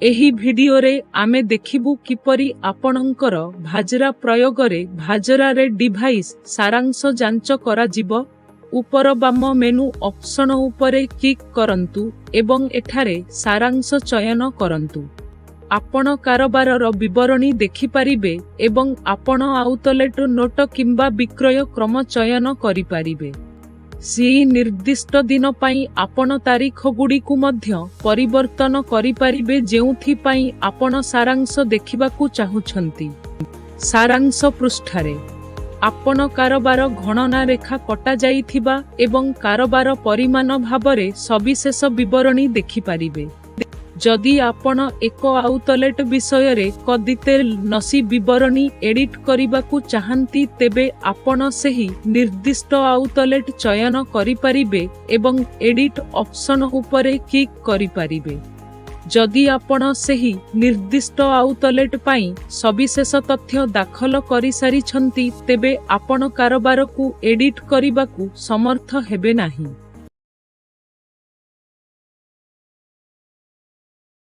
ଏହି ଭିଡିଓରେ ଆମେ ଦେଖିବୁ କିପରି ଆପଣଙ୍କର ଭାଜରା ପ୍ରୟୋଗରେ ଭାଜରାରେ ଡିଭାଇସ୍ ସାରାଂଶ ଯାଞ୍ଚ କରାଯିବ। ଉପର ବାମ ମେନୁ ଅପସନ ଉପରେ କ୍ଲିକ୍ କରନ୍ତୁ ଏବଂ ଏଠାରେ ସାରାଂଶ ଚୟନ କରନ୍ତୁ। ଆପଣ କାରବାରର ବିବରଣୀ ଦେଖିପାରିବେ ଏବଂ ଆପଣ ଆଉଟଲେଟ୍, ନୋଟ କିମ୍ବା ବିକ୍ରୟ କ୍ରମ ଚୟନ କରିପାରିବେ। ସେହି ନିର୍ଦ୍ଦିଷ୍ଟ ଦିନ ପାଇଁ ଆପଣ ତାରିଖଗୁଡ଼ିକୁ ମଧ୍ୟ ପରିବର୍ତ୍ତନ କରିପାରିବେ, ଯେଉଁଥିପାଇଁ ଆପଣ ସାରାଂଶ ଦେଖିବାକୁ ଚାହୁଁଛନ୍ତି। ସାରାଂଶ ପୃଷ୍ଠାରେ ଆପଣ କାରବାର ଗଣନା, ରେଖା କଟାଯାଇଥିବା ଏବଂ କାରବାର ପରିମାଣ ଭାବରେ ସବିଶେଷ ବିବରଣୀ ଦେଖିପାରିବେ। ଯଦି ଆପଣ ଏକ ଆଉଟଲେଟ୍ ବିଷୟରେ କୌଣସି ବିବରଣୀ ଏଡିଟ୍ କରିବାକୁ ଚାହାନ୍ତି, ତେବେ ଆପଣ ସେହି ନିର୍ଦ୍ଦିଷ୍ଟ ଆଉଟଲେଟ୍ ଚୟନ କରିପାରିବେ ଏବଂ ଏଡିଟ୍ ଅପସନ୍ ଉପରେ କ୍ଲିକ୍ କରିପାରିବେ। ଯଦି ଆପଣ ସେହି ନିର୍ଦ୍ଦିଷ୍ଟ ଆଉଟଲେଟ୍ ପାଇଁ ସବିଶେଷ ତଥ୍ୟ ଦାଖଲ କରିସାରିଛନ୍ତି, ତେବେ ଆପଣ କାରବାରକୁ ଏଡିଟ୍ କରିବାକୁ ସମର୍ଥ ହେବେ ନାହିଁ।